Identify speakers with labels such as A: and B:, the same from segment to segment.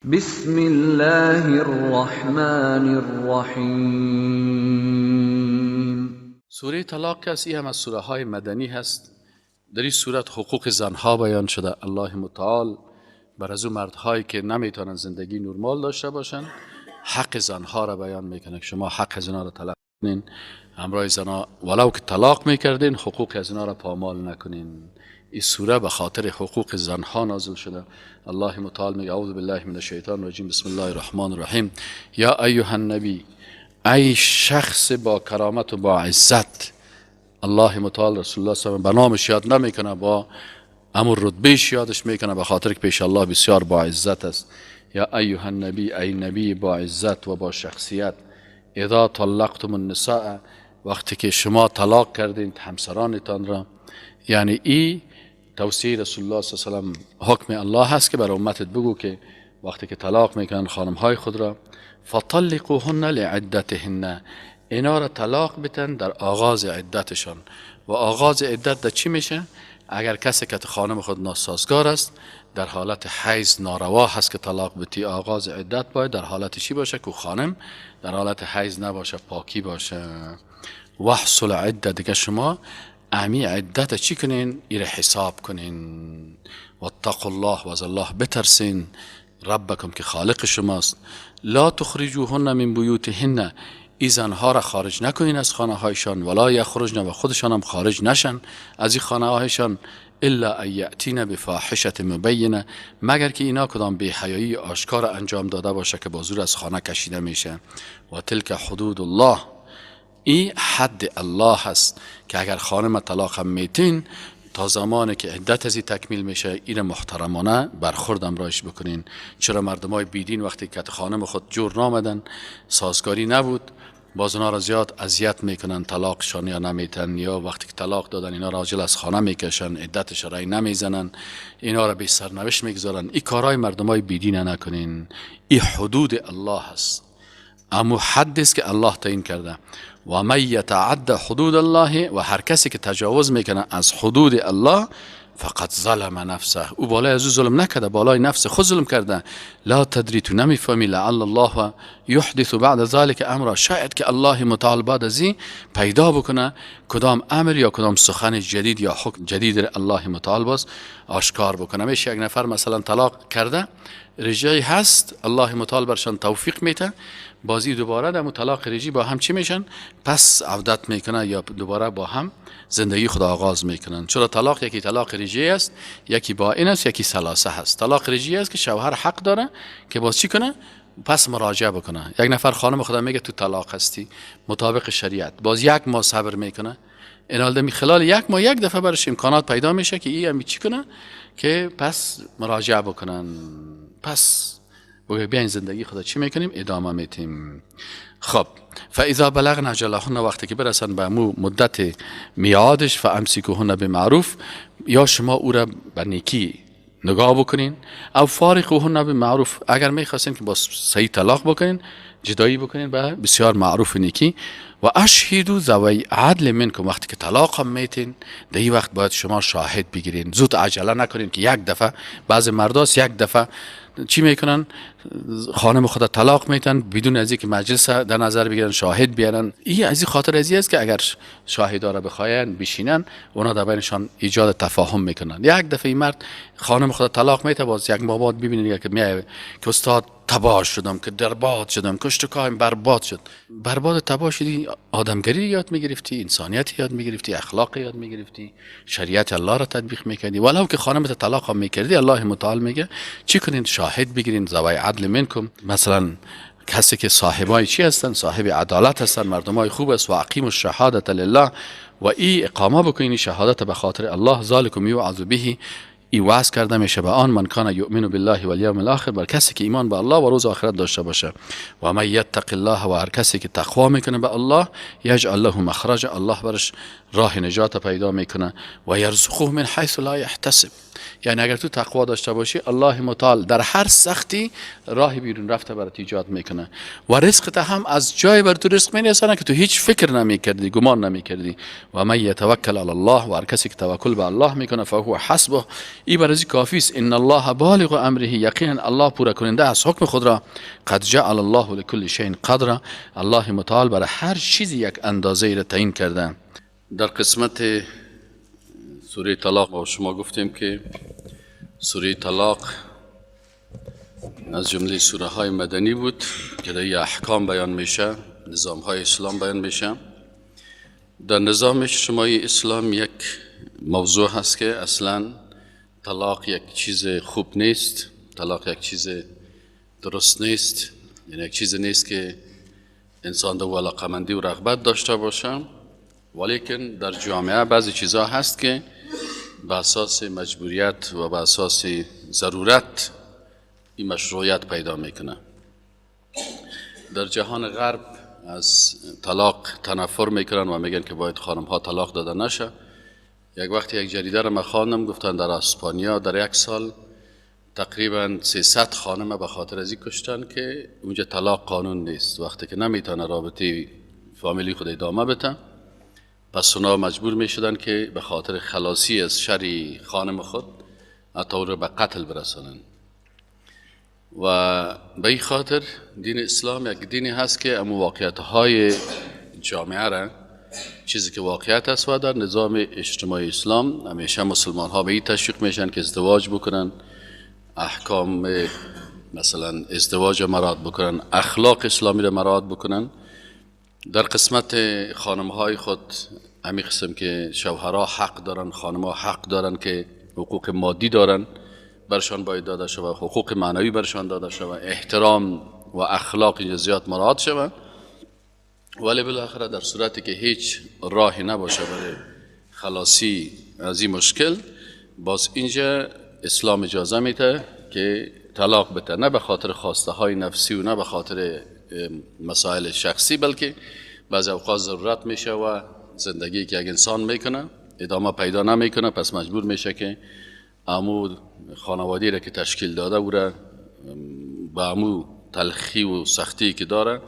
A: بسم الله الرحمن الرحیم.
B: سوره طلاق که است، هم از سوره های مدنی هست. در این صورت حقوق زنها بیان شده. الله متعال بر از او مردهایی که نمیتونن زندگی نرمال داشته باشن حق زنها را بیان میکنه که شما حق زنها را طلب کنین، همراه زنها ولو که طلاق میکردین حقوق از را پامال نکنین. این سوره به خاطر حقوق زنها نازل شده. الله متعال میگه اعوذ بالله من الشیطان الرجیم، بسم الله الرحمن الرحیم. یا ایها النبی، ای شخص با کرامت و با عزت. الله متعال رسول الله صلی الله علیه و به نامش یاد نمیکنه، با امر رتبهش یادش میکنه، به خاطر که پیش الله بسیار با عزت است. یا ایها النبی، ای نبی با عزت و با شخصیت، اذا طلقتم النساء، وقتی که شما طلاق کردین همسرانتان را، یعنی ای توصیه رسول الله صلی الله علیه و سلم، حکم الله هست که بر امتت بگو که وقتی که طلاق میکنن خانم های خود را، فطلقوهن لعدتهن، اینا را طلاق بتن در آغاز عدتشان. و آغاز عدت در چی میشه؟ اگر کسی که خانم خود ناسازگار است، در حالت حیض ناروا هست که طلاق بتی. آغاز عدت باید در حالت چی باشه؟ که خانم در حالت حیض نباشه، پاکی باشه. وحصل عده، دیگه شما امی عدت چی کنین؟ ایره حساب کنین. واتقوا الله، و از الله بترسین، ربکم که خالق شماست. لا تخرجوهن من بیوتهن، ای زنها را خارج نکنین از خانه هایشان، ولا یخرجن، و خودشان هم خارج نشن از این خانه هایشان، الا ان یأتین بفاحشه مبینه، مگر که اینا کدام بی حیایی آشکار انجام داده باشه که با زور از خانه کشیده میشه. و تلک حدود الله، این حد الله هست که اگر خانم طلاق هم میتین تا زمانی که عدت ازی تکمیل میشه این محترمانه برخورد امرایش بکنین. چرا مردم های بیدین وقتی که خانم خود جور نامدن، سازگاری نبود، باز اونا را زیاد اذیت میکنن، طلاقشان یا نمیتن، یا وقتی که طلاق دادن اینا را عاجل از خانه میکشن، عدتش رای نمیزنن، اینا را بی سرنوشت میگذارن. این کارهای مردم های بیدین نکنین. این حدود الله هست، اما حد است که الله تعیین کرده. و من یتعد حدود الله، و هر کسی که تجاوز میکنه از حدود الله، فقط ظلم نفسه، او بالای از او ظلم نکرده، بالای نفس خود ظلم کرده. لا تدری، تو نمیفهمی، لعل الله یحدث بعد ذلك امرا، شاید که الله متعال بعد از این پیدا بکنه کدام امر یا کدام سخن جدید یا حکم جدید الله متعال باز آشکار بکنه. میشه یک نفر مثلا طلاق کرده، رجعی هست، الله متعال برشان توفیق میته، بازی دوباره در طلاق رجعی با هم چی میشن؟ پس عودت میکنه یا دوباره با هم زندگی خود آغاز میکنن. چرا طلاق یکی طلاق رجعی است، یکی با این است، یکی ثلاثه هست. طلاق رجعی است که شوهر حق داره که باز چی کنه؟ پس مراجعه بکنه. یک نفر خانم خدا میگه تو طلاق هستی مطابق شریعت، باز یک ماه صبر میکنه، این می خلال یک ماه یک دفعه برش امکانات پیدا میشه که این هم چی کنه که پس مراجعه بکنن، پس بگه بیاین زندگی خدا چی میکنیم؟ ادامه میتیم. خب فاذا بلغن اجلهن، وقتی که برسن به مو مدت میعادش، فامسکوهن بمعروف، یا شما او را به نیکی نگاه بکنین، او فارقوهن بمعروف، اگر میخواستین که با صحیح طلاق بکنین، جدایی بکنین به بسیار معروف نیکی. و اشهدوا ذوی عدل منکم، وقتی که طلاق هم میتین در این وقت باید شما شاهد بگیرین، زود عجله نکنین که یک دفعه. بعض مرداست یک دفعه چی میکنن؟ خانم خود طلاق میتن بدون از اینکه مجلس در نظر بگیرن، شاهد بیارن. این از این خاطر ازی است که اگر شاهدا را بخواین بشینن، اونا در بینشان ایجاد تفاهم میکنن. یک دفعه این مرد خانم خود طلاق میته، باز یک ماه بعد ببینید که میای که استاد تباه شدم، که درباد شدم، کشت و کاهم برباد شد. برباد تباه شدی، آدمگری یاد میگرفتی، انسانیت یاد میگرفتی، اخلاق یاد میگرفتی، شریعت الله را تطبیق میکردی. ولو که خانمت طلاق هم میکردی، الله متعال میگه چی کنین؟ شاهد بگیرین، ذوی عدل منکم، مثلا کسی که صاحبای چی هستن؟ صاحب عدالت هستن، مردمای خوب است. و اقیم الشهادت لله، و ای اقامه بکنین شهادت به خاطر الله. ذالکم یوعظ به، ای وعظ کرده میشه به آن، من کان یؤمن بالله والیوم الاخر، بر کسی که ایمان به الله و روز آخرت داشته باشه. و من یتق الله، و هر کسی که تقوا میکنه به الله، یجعل له مخرج، الله برش راه نجات پیدا میکنه. و یرزقه من حیث لا یحتسب. یعنی اگر تو تقوا داشته باشی، الله متعال در هر سختی راه بیرون رفته برات ایجاد میکنه و رزق هم از جای بر تو رزق میرسانه که تو هیچ فکر نمیکردی، گمان نمیکردی. و من یتوکل علی الله، و هر کسی که توکل به الله میکنه، فهو حسبه، ای بر از کافی است. ان الله بالغ امره، یقینا الله پوره کننده از حکم خود را. قد جعل الله لكل شیء قدرا، الله متعال برای هر چیزی یک اندازه را تعیین کرده. در قسمت سوره طلاق با شما گفتیم که سوره طلاق از جمله سوره های مدنی بود که در احکام بیان میشه، نظام های اسلام بیان میشه. در نظام اجتماعی اسلام یک موضوع هست که اصلا طلاق یک چیز خوب نیست، طلاق یک چیز درست نیست، یعنی یک چیز نیست که انسان در علاقمندی و رغبت داشته باشه. ولیکن در جامعه بعضی چیزها هست که به اساس مجبوریت و به اساس ضرورت این مشروعیت پیدا میکنه. در جهان غرب از طلاق تنفر میکنن و میگن که باید خانم ها طلاق داده نشه. یک وقتی یک جریده را من خواندم، گفتن در اسپانیا در یک سال تقریبا 300 خانم به خاطر از این کشتن که اونجا طلاق قانون نیست. وقتی که نمیتونه رابطه فامیلی خود ادامه بده، پس اونا مجبور می شدن که به خاطر خلاصی از شر خانم خود حتی او را به قتل برسانن. و به این خاطر دین اسلام یک دینی هست که امو واقعیت های جامعه را، چیزی که واقعیت است، و در نظام اجتماعی اسلام همیشه مسلمان ها به این تشویق میشن که ازدواج بکنن، احکام مثلا ازدواج مراعات بکنن، اخلاق اسلامی را مراعات بکنن. در قسمت خانم های خود همین قسم که شوهرها حق دارن، خانم ها حق دارن که حقوق مادی دارن برشان باید داده شود، حقوق معنوی برشان داده شود، احترام و اخلاق اینجا زیاد مراعات شود. ولی بالاخره در صورتی که هیچ راهی نباشه برای خلاصی از این مشکل، باز اینجا اسلام اجازه میده که طلاق بده، نه به خاطر خواسته های نفسی و نه به خاطر مسائل شخصی، بلکه بعض اوقات ضرورت میشه و زندگی که یک انسان میکنه ادامه پیدا نمیکنه، پس مجبور میشه که امو خانوادی را که تشکیل داده او را به امو تلخی و سختی که داره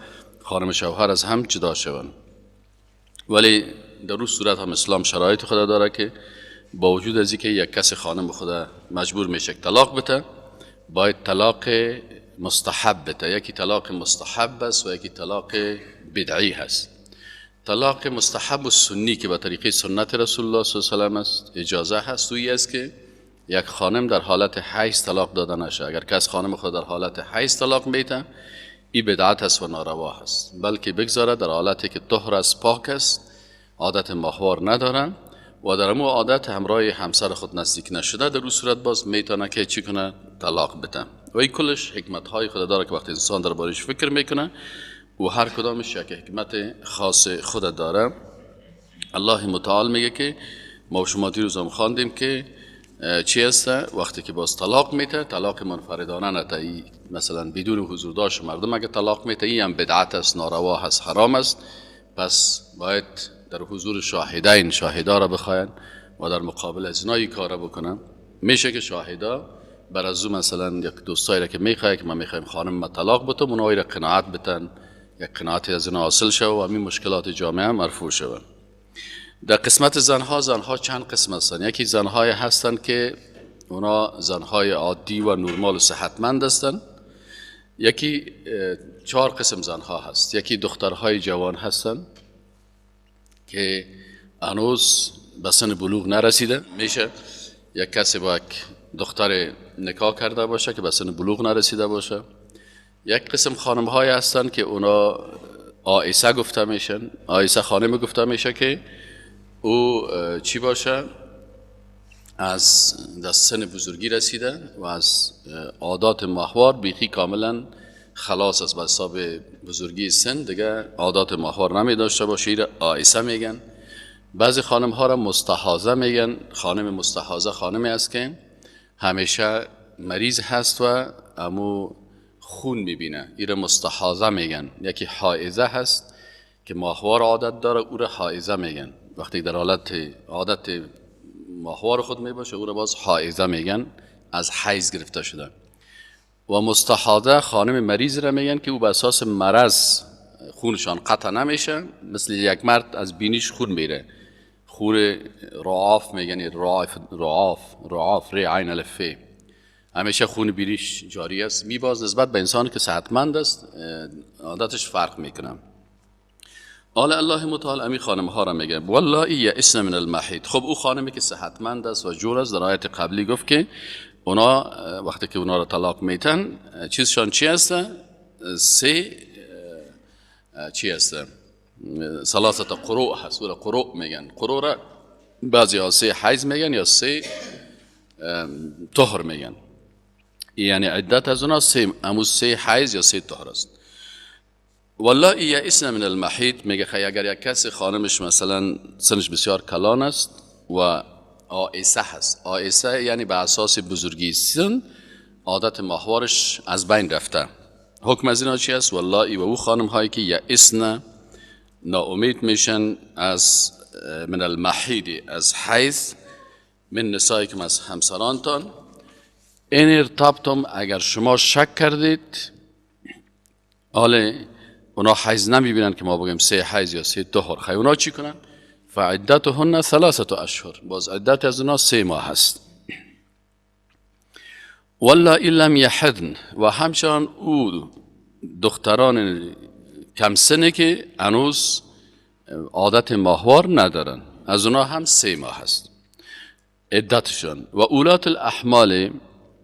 B: خانم شوهر از هم جدا شوند. ولی در اون صورت هم اسلام شرایط خود داره که با وجود از اینکه یک کس خانم خود مجبور میشه طلاق بده، باید طلاق مستحب بده. یکی طلاق مستحب است و یکی طلاق بدعی هست. طلاق مستحب و سنی که به طریقه سنت رسول الله صلی الله علیه و سلم است، اجازه هست، و است که یک خانم در حالت حیض طلاق داده نشه. اگر کس خانم خود در حالت حیض طلاق میده، این بدعت است و ناروا هست، بلکه بگذاره در حالتی که طهر است، پاک است، عادت ماهوار نداره و در امو عادت همراه همسر خود نزدیک نشده، در اون صورت باز میتونه که چی کنه؟ طلاق بده. و این کلش حکمت های خود داره که وقتی انسان دربارش فکر میکنه و هر کدامش یک حکمت خاص خود داره. الله متعال میگه که ما شما دیروز هم خواندیم که چی است وقتی که باز طلاق میده، طلاق منفردانه نده، مثلا بدون حضور داشت مردم اگه طلاق میده، این هم بدعت است، ناروا هست، حرام است. پس باید در حضور شاهدین شاهدا را بخواین و در مقابل از اینا کار بکنن. میشه که شاهدا بر از او مثلا یک دوستایی را که میخواه که من میخوایم خانم ما طلاق بتم، اونها را قناعت بتن، یک قناعتی از اینا حاصل شوه و همین مشکلات جامعه مرفوع شوه. در قسمت زنها، زنها چند قسم هستن. یکی زنهای هستن که اونا زنهای عادی و نرمال و صحتمند هستن. یکی چهار قسم زنها هست. یکی دخترهای جوان هستن که هنوز به سن بلوغ نرسیده. میشه یک کسی با یک دختر نکاح کرده باشه که به سن بلوغ نرسیده باشه. یک قسم خانم های هستن که اونا آیسه گفته میشن. آیسه خانم گفته میشه که او چی باشه؟ از سن بزرگی رسیده و از عادات ماهوار بیخی کاملا خلاص است، به حساب بزرگی سن دیگه عادات ماهوار نمی داشته باشه، ایره آیسه میگن. بعضی خانم ها را مستحاضه میگن. خانم مستحاضه خانمی است که همیشه مریض هست و امو خون میبینه، ایره مستحاضه میگن. یکی حائزه هست که ماهوار عادت داره، او را حائزه میگن. وقتی در حالت عادت ماهوار خود می باشه، او را باز حائضه میگن، از حیض گرفته شده. و مستحاضه خانم مریض را میگن که او به اساس مرض خونشان قطع نمیشه، مثل یک مرد از بینیش خون میره، خون رعاف میگن، رعاف رعاف رعاف ر عین الف، همیشه خون بینیش جاری است. میباز نسبت به انسان که صحتمند است عادتش فرق میکنه. آل الله متعال امی خانم ها را میگه والله یئسن من المحیض. خب او خانمی که صحتمند است و جور است، در آیت قبلی گفت که اونا وقتی که اونا را طلاق میتن چیزشان چی است؟ سه چی است؟ ثلاثه قروء هست، او قروء میگن. قروء را بعضی ها سه حیض میگن یا سه طهر میگن، یعنی عدت از اونا سه، امو سه حیض یا سه طهر است. والله یئسن من المحیض میگه خی اگر یک کسی خانمش مثلا سنش بسیار کلان است و آئسه هست، آئسه یعنی به اساس بزرگی سن عادت ماهوارش از بین رفته، حکم از اینا چی است؟ والله و او خانم هایی که یئسن ناامید میشن از من المحیض، از حیض، من نسائکم از همسرانتان، این ارتبتم اگر شما شک کردید، حالا اونا حیض نمیبینن که ما بگیم سه حیض یا سه طهر، خی اونا چی کنن؟ فعدتهن ثلاثه اشهر، باز عدت از اونا 3 ماه هست. واللائي لم یحضن، و همچنان او دختران کم سنه که هنوز عادت ماهوار ندارن، از اونا هم 3 ماه هست عدتشان. و اولات الاحمال،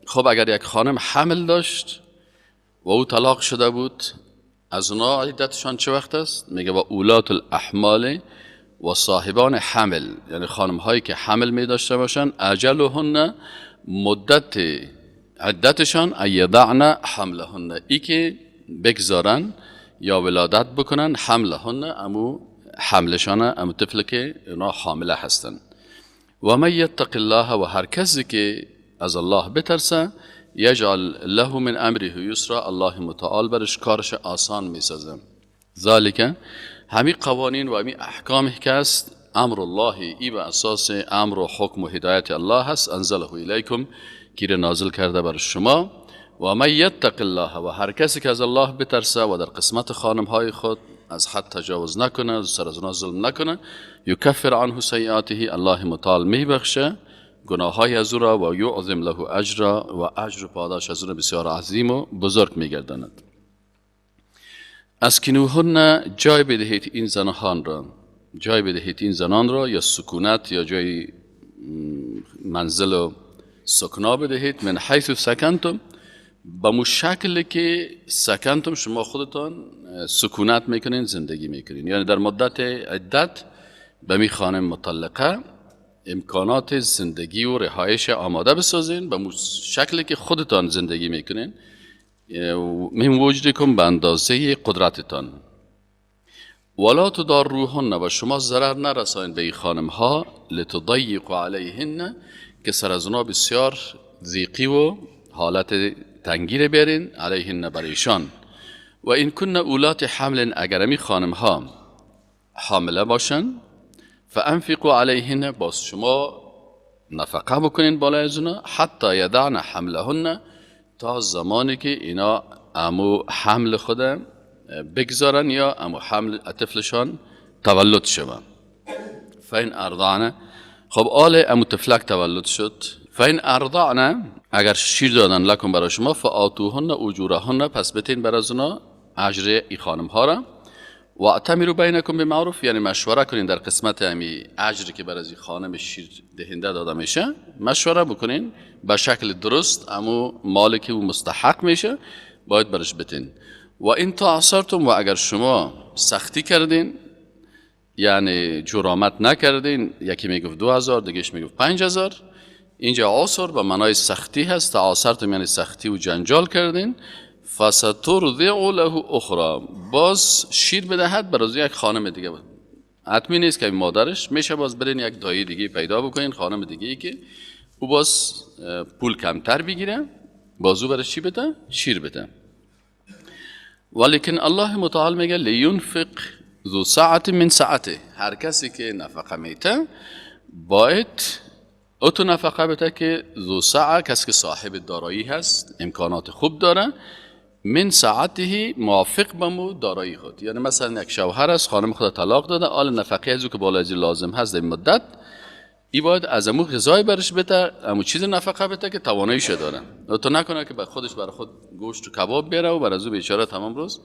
B: خب اگر یک خانم حمل داشت و او طلاق شده بود، از اونا عدتشان چه وقت است؟ میگه و اولات الاحمال و صاحبان حمل، یعنی خانم هایی که حمل می داشته باشن، اجلهن مدت عدتشان ایضعن حملهن، ای که بگذارن یا ولادت بکنن، حملهن امو حملشان، امو طفل که اونا حامله هستن. و من یتق الله، و هر کسی که از الله بترسه، یجعل له من امره یسرا، الله متعال برش کارش آسان میسازه. ذالک همی قوانین و همی احکام که است امر الله، ای به اساس امر و حکم و هدایت الله هست، انزله الیکم که نازل کرده بر شما. و من یتق الله، و هر کسی که از الله بترسه و در قسمت خانم های خود از حد تجاوز نکنه، سر از اونا ظلم نکنه، یکفر عنه سیئاته، الله متعال میبخشه گناههای از او را، و یعظم له اجرا، و اجر و پاداش از او را بسیار عظیم و بزرگ میگرداند. اسکنوهن، جای بدهید این زنان را، جای بدهید این زنان را، یا سکونت یا جای منزل و سکنا بدهید، من حیث سکنتم، به مو شکل که سکنتم شما خودتان سکونت میکنین، زندگی میکنین، یعنی در مدت عدت به می خانم مطلقه امکانات زندگی و رهایش آماده بسازین به شکلی که خودتان زندگی میکنین، من وجدکم به اندازه قدرتتان. ولا تضاروهن، و شما ضرر نرسانید به این خانم ها، لتضیقوا علیهن، که سر از اونا بسیار ضیقی و حالت تنگی رو بیارین، علیهن بر ایشان. و این کن اولات حمل، اگر امی خانم ها حامله باشن، فانفقوا علیهن، باز شما نفقه بکنین بالای از اونا، حتی یدعن حملهن، تا زمانی که اینا امو حمل خود بگذارن یا امو حمل طفلشان تولد شوه. فین ارضعن، خب آل امو طفلک تولد شد، فین ارضعن، اگر شیر دادن لکم برای شما، فآتوهن اجورهن، پس بتین بر از اونا اجر ای خانم ها را. و اعتمروا بینکم بمعروف، یعنی مشوره کنین در قسمت همی اجری که بر از این خانم شیر دهنده داده میشه، مشوره بکنین به شکل درست، امو مالی که او مستحق میشه باید برش بتین. و این تعصرتم، و اگر شما سختی کردین، یعنی جرامت نکردین، یکی میگفت 2000، دیگهش میگفت 5000، اینجا عصر به معنای سختی هست، تعاصرتم یعنی سختی و جنجال کردین، فسترضع له اخرى، باز شیر بدهد برای یک خانم دیگه. حتمی نیست که مادرش میشه، باز برین یک دایی دیگه پیدا بکنین، خانم دیگه ای که او باز پول کمتر بگیره، باز او برش چی بده؟ شیر بده. ولیکن الله متعال میگه لینفق ذو سعت من سعته، هر کسی که نفقه میته باید او تو نفقه بده که ذو سعه، کسی که صاحب دارایی هست، امکانات خوب داره، من سعته موافق به مو دارایی خود. یعنی مثلا یک شوهر است، خانم خود طلاق داده، آل نفقه از او که بالای لازم هست در مدت ای باید از امو غذای برش بده، امو چیز نفقه بده که تواناییش داره. تو نکنه که خودش بر خود گوشت و کباب بیاره و بر از او بیچاره تمام روز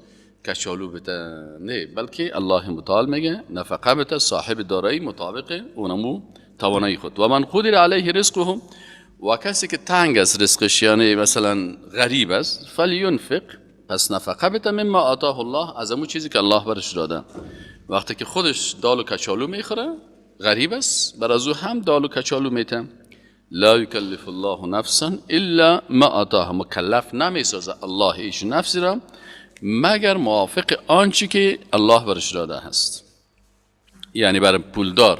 B: کچالو بده، نه، بلکه الله متعال میگه نفقه بده صاحب دارایی مطابق اونمو توانایی خود. و من قدر علیه رزقه، و کسی که تنگ است رزقش، یعنی مثلا غریب است، فلینفق، پس نفقه بده مما آتاه الله، از امو چیزی که الله برش داده. وقتی که خودش دال و کچالو میخوره، غریب است، بر از او هم دال و کچالو میته. لا یکلف الله نفسا الا ما آتاها، مکلف نمیسازه الله ایش نفسی را مگر موافق آنچه که الله برش داده هست. یعنی برای پولدار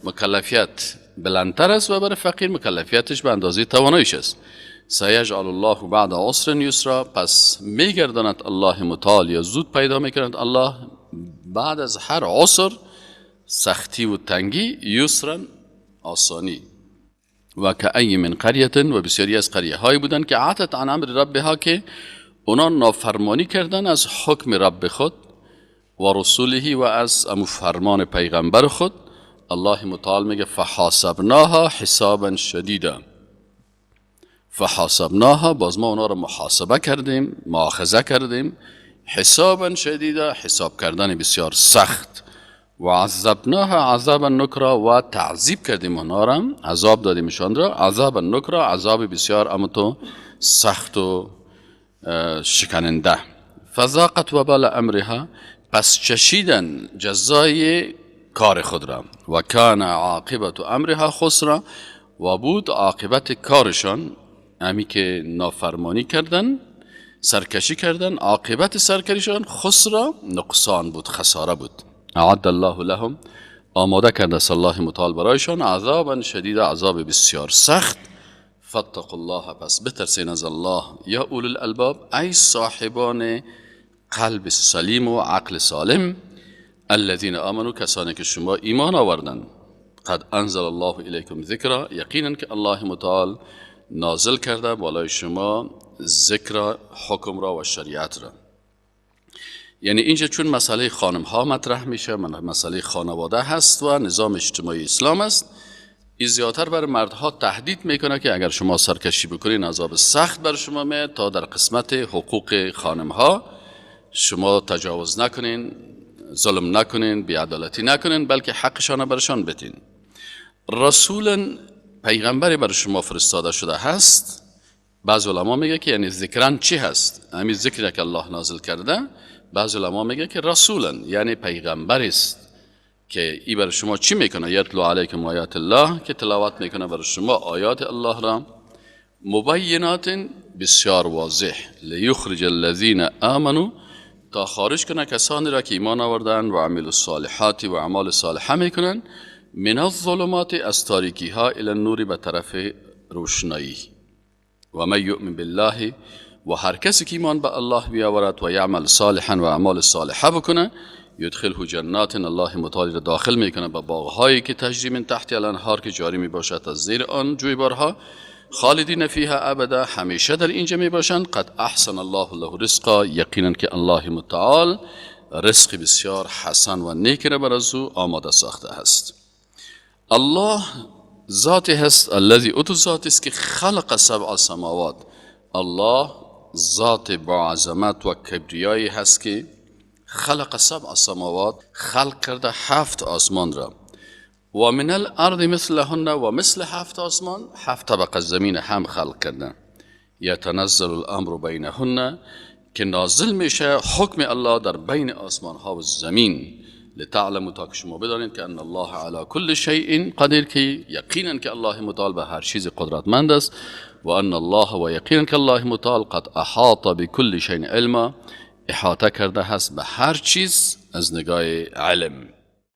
B: مکلفیت بلندتر است و برای فقیر مکلفیتش به اندازه تواناییش است. سیجعل الله بعد عسر یسرا، پس میگرداند الله متعال یا زود پیدا میکند الله بعد از هر عسر، سختی و تنگی، یسرا آسانی. و کأی من قریه، و بسیاری از قریه هایی بودند که عتت عن امر ربها، که اونا نافرمانی کردن از حکم رب خود و رسوله و از امو فرمان پیغمبر خود. الله متعال میگه فحاسبناها حسابا شدیدا، فحاسبناها، باز ما اونا رو محاسبه کردیم، مؤاخذه کردیم، حسابا شدیدا، حساب کردن بسیار سخت. و عذبناها عذابا نکرا، و تعذیب کردیم اونا را، عذاب دادیمشان را، عذابا نکرا، عذاب بسیار اما تو سخت و شکننده. فذاقت وبال امرها، پس چشیدن جزای کار خود را. و کان عاقبت امرها خسرا، و بود عاقبت کارشان، امی که نافرمانی کردن، سرکشی کردن، عاقبت سرکشیشان خسرا، نقصان بود، خساره بود. اعد الله لهم، آماده کرده است الله متعال برایشان عذابا شدید، عذاب بسیار سخت. فاتقوا الله، پس بترسین از الله، یا اولو الالباب، ای صاحبان قلب سلیم و عقل سالم، الذین آمنوا، کسانی که شما ایمان آوردن. قد انزل الله الیکم ذکرا، یقینا که الله متعال نازل کرده بالای شما ذکر، حکم را و شریعت را. یعنی اینجا چون مسئله خانم ها مطرح میشه، مسئله خانواده هست و نظام اجتماعی اسلام است، این زیادتر بر مردها تهدید میکنه که اگر شما سرکشی بکنین عذاب سخت بر شما میاد، تا در قسمت حقوق خانم ها شما تجاوز نکنین، ظلم نکنین، بی‌عدالتی نکنین، بلکه حقشان برشان بدین. رسولا، پیغمبری بر شما فرستاده شده هست. بعض علما میگه که یعنی ذکرن چی هست؟ همین ذکری که الله نازل کرده. بعض علما میگه که رسولا یعنی پیغمبر است که ای بر شما چی میکنه؟ یتلو علیکم آیات الله، که تلاوت میکنه بر شما آیات الله را، مبینات بسیار واضح، لیخرج الذین آمنوا، تا خارج کنه کسانی را که ایمان آوردن و عمل الصالحات و اعمال صالحه میکنن، من الظلمات، از تاریکی ها، الی النور، به طرف روشنایی. و من یؤمن بالله، و هر کسی که ایمان به الله بیاورد و یعمل صالحا و اعمال صالحه بکنه، یدخله جنات، الله متعال را داخل میکنه به باغهایی که تجری من تحت الانهار، که جاری میباشد از زیر آن جویبارها، خالدین فیها ابدا، همیشه در اینجا میباشند. قد احسن الله له رزقا، یقینا که الله متعال رزق بسیار حسن و نیک را بر از او آماده ساخته است. الله ذاتی هست، الذی اتو ذاتی است که خلق سبع سماوات، الله ذات با عظمت و کبریایی هست که خلق سبع سماوات، خلق کرده 7 آسمان را، و من الارض مثلهن، و مثل 7 آسمان 7 طبقه زمین هم خلق کرده. یتنزل الامر بینهن، که نازل میشه حکم الله در بین آسمان ها و زمین، لتعلموا، تا که شما بدانید که ان الله علی کل شیء قدیر، که یقینا که الله متعال به هر چیز قدرتمند است، و ان الله، و یقینا که الله متعال قد احاط بكل شیء علما، احاطه کرده هست به هر چیز از نگاه علم.